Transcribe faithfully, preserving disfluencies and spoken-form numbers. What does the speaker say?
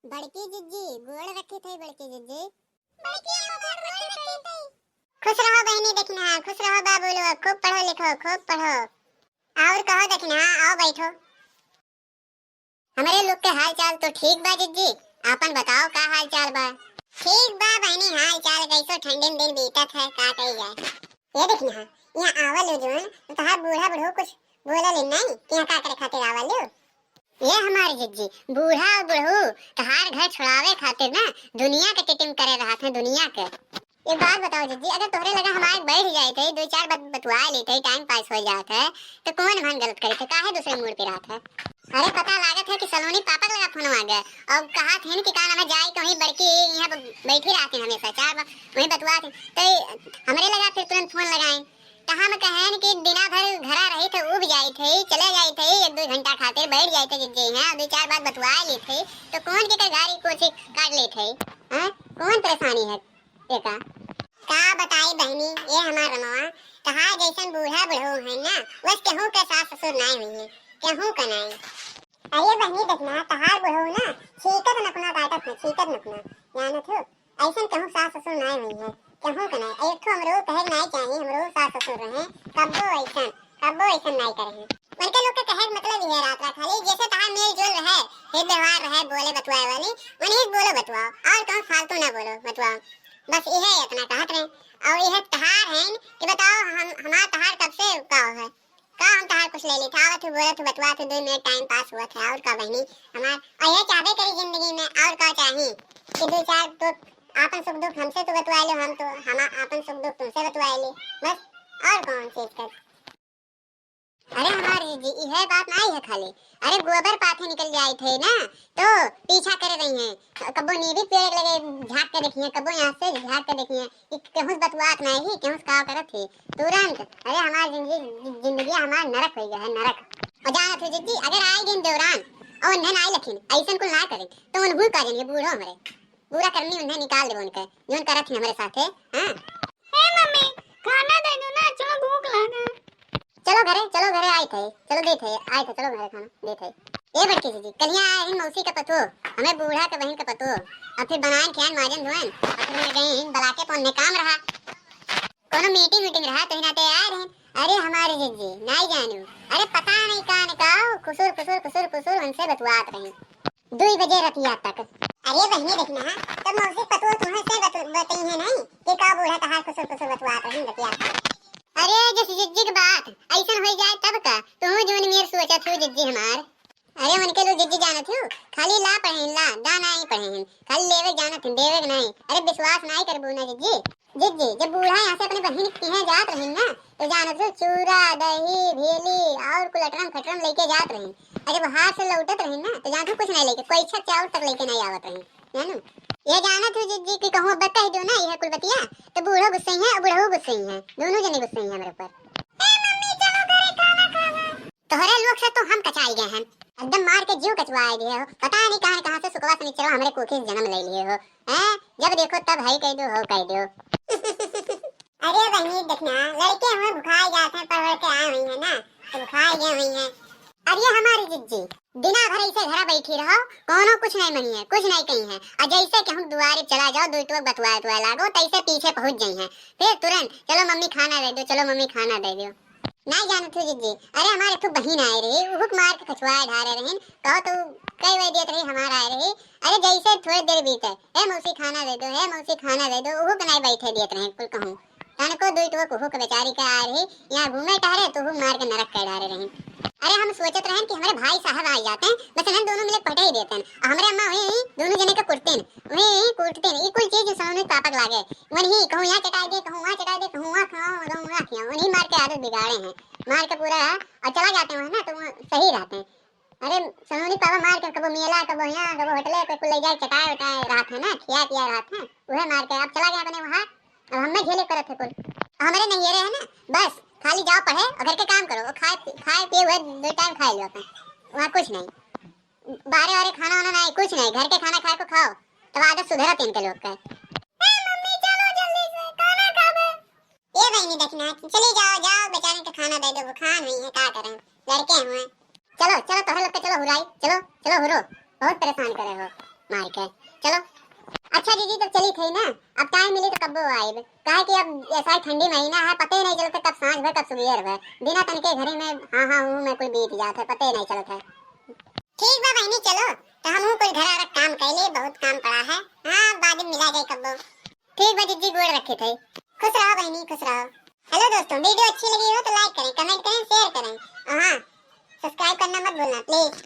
बड़की जिज्जी, गोड़ रखित है बड़की जिज्जी। बड़की अम्मा, गोड़ रखित है। खुश रहो बहिनी दखिनहा, खुश रहो बाबू लोग, खूब पढ़ो लिखो, खूब पढ़ो। और कहो दखिनहा, आओ बैठो। हमरे लोग के हाल चाल तो ठीक बा जिज्जी, आपन बताओ का हाल चाल बा? ठीक बा बहिनी हाल चाल, कैसो ठंडी में दिन बीतत है, का कही जाए। ये दखिनहा, यहाँ आवल हो जोन, तो तहार बूढ़ा बुढ़ऊ कुछ बोलल नहीं कि यहाँ का करे खातिर आवल हो? ये हमार जिज्जी, बूढ़ा और बुढ़ऊ तहार घर छुड़ावे खातिर ना दुनिया के टिटिम करे रहत हैं, दुनिया के। एक बात बताओ जिज्जी, अगर तोहरे लगा हमारे बैठ जाइत है, दो चार बात बतुआ लेइत है, टाइम पास हो जात है, तो कौन भान गलत करे थे, काहे दूसरे मूड पे रहत है? अरे पता लागत है कि सलोनी पापा के लगा फोन आ गया और कहा थे कि का नाम है जाए के वहीं बड़की यहाँ ब-, बैठी रहती हमेशा, चार बार वहीं बतुआ थे, तो हमरे लगा फिर तुरंत फोन लगाए। तो हम कहन कि दिना भर घरा रही थे, उब जाई थे, चले जाई थे, एक दो घंटा खातिर बैठ जाई थे जिज्जी हैं, दो चार बात बतुआ ली थे, तो कौन के गाड़ी कोठी काट ली थे? हैं? कौन परेशानी है? एका का बताई बहिनी, ये हमार रमवा, तहार जैसन बूढ़ा बुढ़ऊ है ना, बस केहू के सास ससुर नाई हुई है, केहू का नाई। अरे बहिनी देखना, तहार बुढ़ऊ ना छींकत नखुना काटत है, छींकत नखुना, जानत हो, ऐसन केहू सास ससुर नाई हुई है, केहू का नाई। एक ठो हमरो कहे के नाई चाहिए, हमरो सास ससुर रहे, कब्बो ऐसन, कब्बो ऐसन नाई करे हैं। उनके लोग के कहे के मतलब ये रहत रहा खाली, जैसे तहार मेल जोल रहे, हित व्यवहार रहे, बोले बतुआए वाली, उन्हीं बोलो बतुआओ, और कहूँ फालतू ना बोलो बतुआओ। बस इहे इतना कहत रहे। और इहे तहार है कि बताओ हम, हमार तहार कब से का है? का हम तहार कुछ ले लेत? आवत हूँ, बोलत हूँ, बतुआत हूँ, दो मिनट टाइम पास हुआ था, और का बहिनी हमार? और ये चाहबे करी जिंदगी में, और का चाही कि दो चार तो आपन सुख दुख हमसे तो बतुआ लो, हम तो हम आपन सुख दुख तुमसे बतुआ ले, बस और कौन चीज कर। अरे हमार जिज्जी, इहे बात नाई है खाली। अरे गोबर पाथे निकल जाए थे ना, तो पीछा करे रही हैं। कब्बो नीबी पेड़ लगे झाँक के देखिए, कब्बो यहाँ से झाँक के देखिए, कि केहूँ से बतुआत नाई ही, केहूँ से का करत ही। तुरंत, अरे हमार जिंदगी, जिंदगी हमार नरक हो गया है, नरक। और जानत हो जिज्जी, अगर आए गए देवरान और उन्हें नाई लखिन, ऐसन कुल ना करें, तो उन्हों का जनिए बूढ़ो हमरे। पूरा करनी उन्हें निकाल देबो उनके, जौन करत ही हमरे साथे, हाँ? ए मम्मी, खाना दे दो ना, चलो भूख लगा। चलो घरे, चलो घरे, आए थे, चलो दे थे, आए थे, चलो घरे खाना दे थे। ए बड़की जिज्जी, कलिया आए हैं मौसी के पतो, हमें बूढ़ा के बहन के पतो, अब फिर बनाए खियान माजन धोएन, अब फिर मैं गई हैं बलाके पौने काम रहा, कोनो मीटिंग वीटिंग रहा तो ही नाते आए रहे। अरे हमारे जिज्जी, नाई जानू, अरे पता नहीं कान का, खुसुर, खुसुर, खुसुर, खुसुर, उनसे बतुआत रही। दुई बजे रतिया तक। अरे बहिनी देखना, तब मौसी पतोह तुम्हें से बत-, बतई है नहीं कि का बूढ़ा तहार खुसुर खुसुर बतुआत रही रतिया तक। अरे जस जिज्जी के बात ऐसन हो जाए तब का, तू जौन मेर सोचत हो जिज्जी हमार। अरे उनके लोग जिज्जी जानत हो, खाली ला पढ़े ला, दा नाई पढ़े हैं, खाली लेवे जानत हैं, देवे के नाई। अरे विश्वास नाई करबू ना जिज्जी। जिज्जी, जब बूढ़ा यहाँ से अपने बहिन के यहाँ जात रही ना, तो जानत हो चूरा, दही, भेली और कुल अटरम खटरम लेके जात रही। अरे वो हाथ से लौटत रही ना, तो जानत हो कुछ नहीं लेके, कोई छक चाउर तक लेके नहीं आवत रही, जानू? ये जानत हो जिज्जी कि कहूँ अब कह दो ना यह कुल बतिया, तो बूढ़ो गुस्से हैं और बुढ़ऊ गुस्से हैं, दोनों जने गुस्से हैं हमारे ऊपर। ए मम्मी, चलो घरे खाना खावे। तोहरे लोग से तो हम कचाई गए हैं, एकदम मार के जीव कचवाए दिए हो। पता नहीं कहाँ कहाँ से सुकवा सनिचरवा हमरे कोखे से जन्म ले लिए हो, हैं? जब देखो तब है कह दो, हो कह दो। अरे बहिनी देखना, लड़के हुए भुखाए जाते हैं, पढ़ वढ़ के आए हुई है ना, तो भुखाए गए हुई है। अब ये हमारी जिज्जी दिना भर ऐसे घरा बैठी रहो, कोनो कुछ नहीं मनी है, कुछ नहीं कही है, और जैसे कि हम दुआरे चला जाओ, दो टोक बतुआ बतुआ लागो, तैसे पीछे पहुँच जाई हैं, फिर तुरंत चलो मम्मी खाना दे दो, चलो मम्मी खाना दे दो। नाई जानत हो जिज्जी, अरे हमारे एक ठो बहिन आए रही, उहुक मार के कचवाए ढारे रहिन, कहो तो कई वही दियत रही हमार आए रही, अरे जैसे थोड़ी देर बीते, "हे मौसी खाना दे दो, हे मौसी खाना दे दो," उहुक नाई बैठे दियत रहे कुल कहूँ। तनको दुई टोक उहुक बेचारी के आए रही, यहाँ घूमे टहरे तो उहुक मार के नरक कर डारे रही। अरे हम सोचत रहन कि हमारे भाई साहब आ जाते हैं, बस इन्हन दोनों मिले पटे ही देते हैं, और हमारे अम्मा वही दोनों जने के कुटते हैं, वही कुटते हैं, ये कुल चीज सोनू पापक लागे, वही कहूँ यहाँ चटाई दे, कहूँ वहाँ चटाई दे, कहूँ वहाँ खाओ, कहूँ वहाँ खियाओ, वही मार के आदत बिगाड़े हैं। मार के पूरा, और चला जाते हैं वहाँ ना, तो वहाँ सही रहते हैं। अरे, सलोनी पापा मार के कबो मेला, कबो यहाँ, कबो होटले, कोई कुल ले जाए, चटाए उटाए रहत है ना, खिया पिया रहत है, उहे मार के अब चला गया अपने वहाँ। अब हमें झेले करत है कुल। हमरे नहीं ये रहे ना, बस खाली जाओ पढ़े और घर के काम करो, और खाए पी-, खाए पिए हुए दो टाइम खाए लो अपन, वहाँ कुछ नहीं, बाहरे वारे खाना वाना नहीं, कुछ नहीं, घर के खाना खाए को खाओ, तब आदत सुधरत इनके लोग का। ए मम्मी, चलो जल्दी से, खाना खाबे। ए बहिनी देखना, चली जाओ, जाओ, बेचारे के खाना दे दो, भुखान हुई है, का करें, लड़के हुए। चलो, चलो, तोहरे लोग के चलो हुराई, चलो, चलो हुरो, बहुत परेशान करे हो। मार के। चलो, अच्छा जीजी, तब चली थी ना, अब टाइम मिली तो कब्बो आइब, काहे कि अब ऐसा ही ठंडी महीना है, पते नहीं चलते कब सांझ भर कब सुबेर भर, बिना तनके घरे में हाँ हाँ हूँ मैं कुल बीत जात है, पते नहीं चलत है। ठीक बा बहनी, चलो, तो हम कुल घर आरक काम कैले, बहुत काम पड़ा है। हाँ, बाद में मिला जाए कब्बो। ठीक बा जीजी, गोड़ रखे थे। खुश रहो बहनी, खुश रहो। हेलो दोस्तों, वीडियो अच्छी लगी हो तो लाइक करें, कमेंट करें, शेयर करें, और हाँ, सब्सक्राइब करना मत भूलना प्लीज।